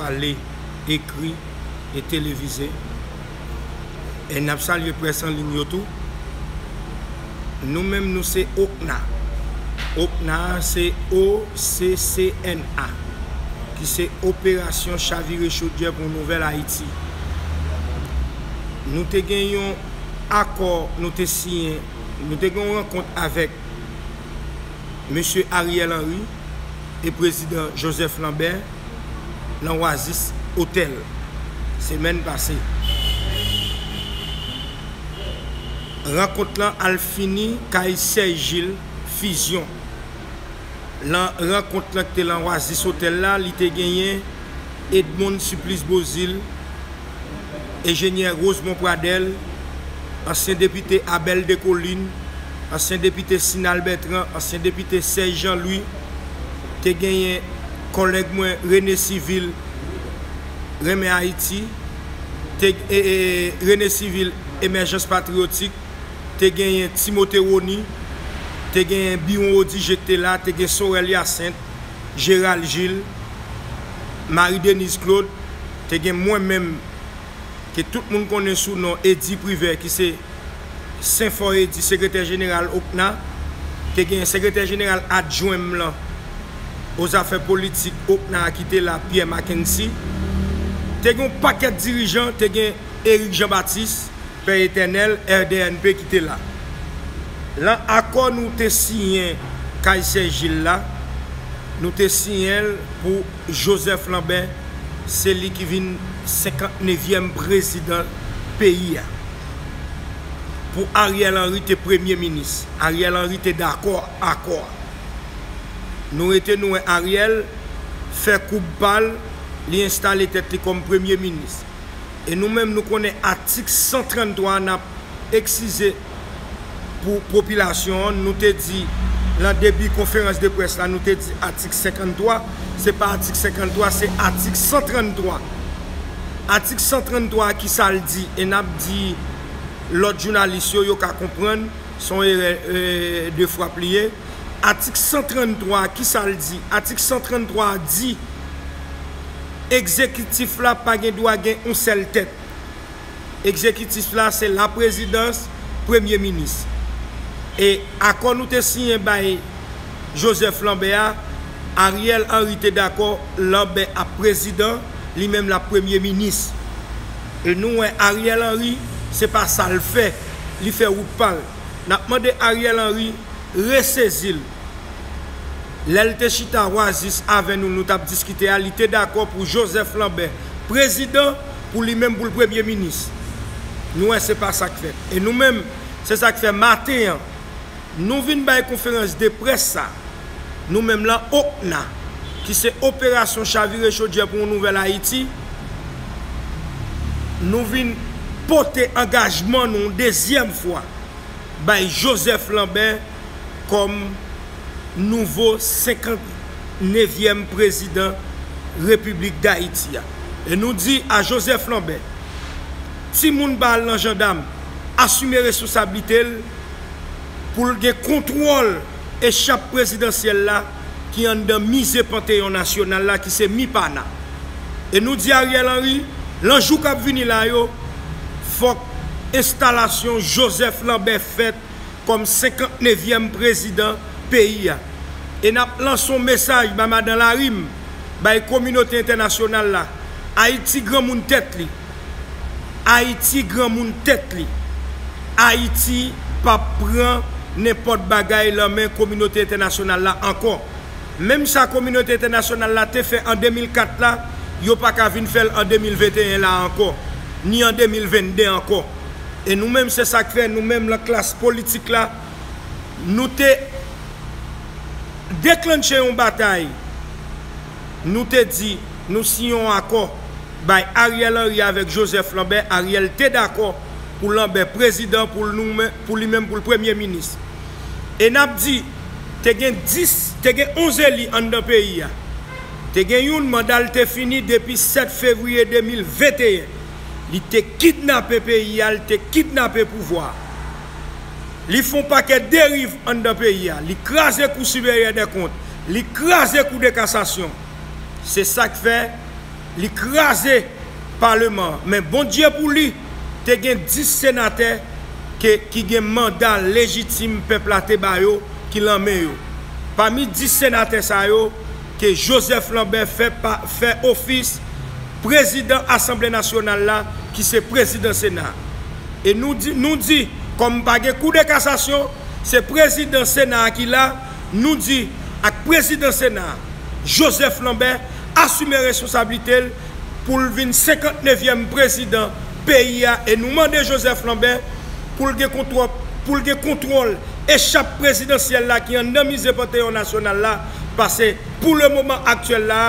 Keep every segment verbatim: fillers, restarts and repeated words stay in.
pale, ekri e televize. E n ap salye près an liy yo tou. Nou menm, nou se OCCNA. OCCNA a se O C C N A, ki se Operasyon Chavire Chodyè pou Nouvèl Ayiti. Nou te gen yon akò, nou te siyen, nou te gen yon rankont avèk Mesye Ariel Henry e Prezidan Joseph Lambert nan Oasis Hotel semèn pase. Rankont lan al fini kay Serge Gilles Fusion. Lan rankont lan ki te lan Oasis Hotel la, li te genyen Edmonde Supplice Beauzile, enjenyè Rosemond Pradel, ansyen depite Abel Descollines, ansyen depite Sinal Bertrand, ansyen depite Serge Jean Louis, te genyen kòlèg mwen René Civil, Renmen Ayiti, te, e, e, René Civil, Emèjans Patriyotik, te genyen Timothée Rony, te genyen Biron Odigé ki te la, te gen Sorel Hyacinthe, Gérald Gilles, Marie Denise Claude, te gen mwen menm, ke tout moun konnen sou non Eddy Privert, ki se Senfò Eddy, sekretè jeneral OCCNA, te gen sekretè jeneral adjwen m lan o zafè politik OCCNA a ki te la, Pierre Mackensie, te gen yon pakèt dirijan, te gen Eric Jean Baptiste, Pè Etènèl, R D N P ki te la. Lan akò nou te siyen kay Serge Gilles la, nou te siyen l pou Joseph Lambert, se li ki vin senkantnevyèm prezidan peyi a. Pou Ariel Henry te premye minis. Ariel Henry te dakò akò a. Nou rete nou wè Ariel fè koub pa l, li enstale tèt li kòm premye minis. E nou menm, nou konnen atik san tranntwa, n ap eskize pou popilasyon an, nou te di, lan debi konferans de près la, nou te di atik senkanntwa, se pa atik senkanntwa, se atik san tranntwa. Atik san tranntwa, kisa l di? E n ap di lòt jounalis yo, yo ka konprann, se yon erè, e, de frap li ye. Atik san tranntwa, kisa l di? Atik san tranntwa di, egzekitif la pa gen dwa gen yon sèl tèt. Egzekitif la, se laprezidans, premye minis. E akò nou te siyen bay Joseph Lambert a, Ariel Henry te dakò Lambert ap prezidan, li menm l ap premye minis. E nou wè Ariel Henry, se pa sa l fè, li fè wout pa l. N ap mande Ariel Henry resezi l. Lè l te chita Oasis avè nou, nou t ap diskite a, li te dakò pou Joseph Lambert prezidan, pou li menm pou l premye minis. Nou wè se pa sa k fèt. E nou menm, se sa k fè maten an, nou vin bay konferans de près sa, nou menm lan OCCNA, ki se Operasyon Chavire Chodyè pou yon Nouvèl Ayiti, nou vin pote angajman nou yon dezyèm fwa bay Joseph Lambert kòm nouvo senkantnevyèm prezidan Repiblik Dayiti a. E nou di a Joseph Lambert, timoun pa al nan jandam, asime responsablite l pou l gen kontwòl echap prezidansyèl la ki anndan Mize Panteyon Nasyonal la, ki se MIPANA. E nou di Ariel Henry, lan jou k ap vini la yo, fòk enstalasyon Joseph Lambert fèt kòm senkantnevyèm prezidan peyi a. E n ap lanse yon mesaj ba madan Larim, bay kominote entènasyonal la. Ayiti granmoun tèt li. Ayiti granmoun tèt li. Ayiti p ap pran nenpòt bagay lan men kominote entènasyonal la ankò. Menm sa kominote entènasyonal la te fè an de mil kat la, yo pa ka vin fè l an de mil venteyen la ankò, ni an de mil vennde ankò. E nou menm, se sa k fè nou menm lan klas politik la, nou te deklanche yon batay. Nou te di, nou siyen yon akò bay Ariel Henry avèk Joseph Lambert. Ariel te dakò pou Lambert prezidan, pou l nou men, pou li menm pou l premye minis. E n ap di, te gen dis, te gen onz eli anndan peyi a. Te gen youn, manda l te fini depi sèt fevriye de mil venteyen. Li te kidnape peyi a, li te kidnape pouvwa a. Li fè yon pakèt deriv anndan peyi a. Li kraze Kou Siperyè dè Kont. Li kraze Kou de Kasasyon. Se sa k fè, Li kraze paleman an. Men Bondye pou li, te gen dis senatè ke, ki gen manda lejitim pèp la te ba yo, ki lan men yo. Pami dis senatè sa yo, ke Joseph Lambert fè, pa, fè ofis prezidan Asanble Nasyonal la, ki se prezidan Sena. E nou di, nou di, kòm pa gen kou de kasasyon, se prezidan Sena a ki la, nou di ak prezidan Sena a, Joseph Lambert, asime responsablite l pou l vin senkantnevyèm prezidan peyi a, e nou mande Joseph Lambert pou l gen kontwòl, pou l gen kontwòl echap prezidansyèl la ki anndan mize Panteyon Nasyonal la, paske pou le moman aktyèl la,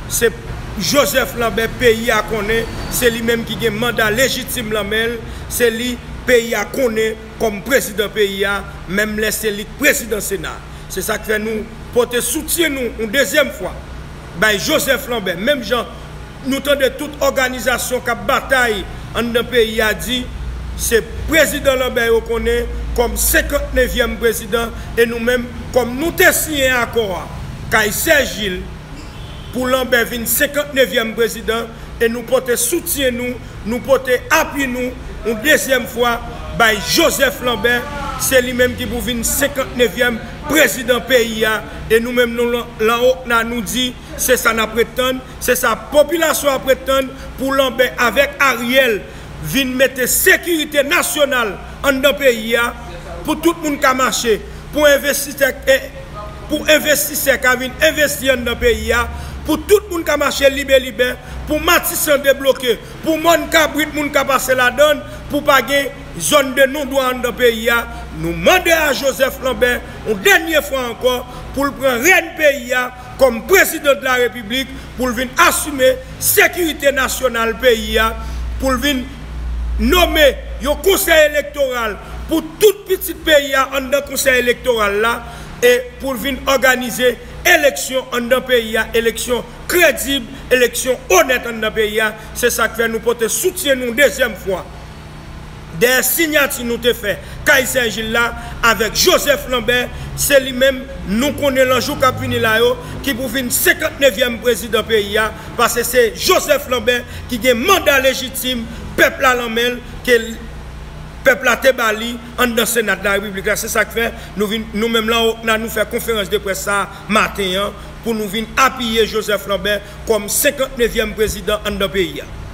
se Joseph Lambert peyi a konnen, se li menm ki gen manda lejitim lan men l, se li peyi a konnen kòm prezidan peyi a, menm lè se li k prezidan Sena. Se sa k fè nou pote soutyen nou yon dezyèm fwa bay Joseph Lambert, menm jan nou tande tout òganizasyon k ap batay anndan peyi a di, se prezidan Lambert yo konnen kòm senkantnevyèm prezidan, e nou menm, kòm nou te siyen akò a kay Sè Jil pou Lambert vin senkantnevyèm prezidan, e nou pote soutyen nou, nou pote apui nou yon dezyèm fwa bay Joseph Lambert, se li menm ki pou vin senkantnevyèm prezidan peyi a, e nou menm nou lan, lan OCNA nou di, se sa n ap ret tann, se sa popilasyon ap ret tann, pou Lambert avèk Ariel vin mete sekirite nasyonal anndan peyi a, pou tout moun ka mache, pou envestisè, e, pou envestisè ka vin envesti anndan peyi a, pou tout moun ka mache libe libe, pou Matisan debloke, pou mòn kabrit moun ka pase ladan l, pou pa gen zòn de non dwa anndan peyi a. Nou mande a Joseph Lambert, yon dènye fwa ankò, pou l pran rèn peyi a kòm prezidan de la repiblik, pou l vin asime sekirite nasyonal peyi a, pou l vin nonmen yon konsèy elektoral pou tout pitit peyi a anndan konsèy elektoral la, e pou l vin òganize eleksyon anndan peyi a, eleksyon kredib, eleksyon onèt anndan peyi a. Se sa k fè nou pote soutyen nou dezyèm fwa dèyè siyati nou te fè kay Sè Jil la avèk Joseph Lambert, se li menm nou konnen lan jou k ap vini la yo ki pou vin senkantnevyèm prezidan peyi a, paske se Joseph Lambert ki gen manda lejitim pèp la lan men l, ke pèp la te ba li anndan Sena de la Repiblik la. Se sa k fè nou vin, nou menm lan OCNA, nou fè konferans de près sa a maten an pou nou vin apiye Joseph Lambert kòm senkantnevyèm prezidan anndan peyi a.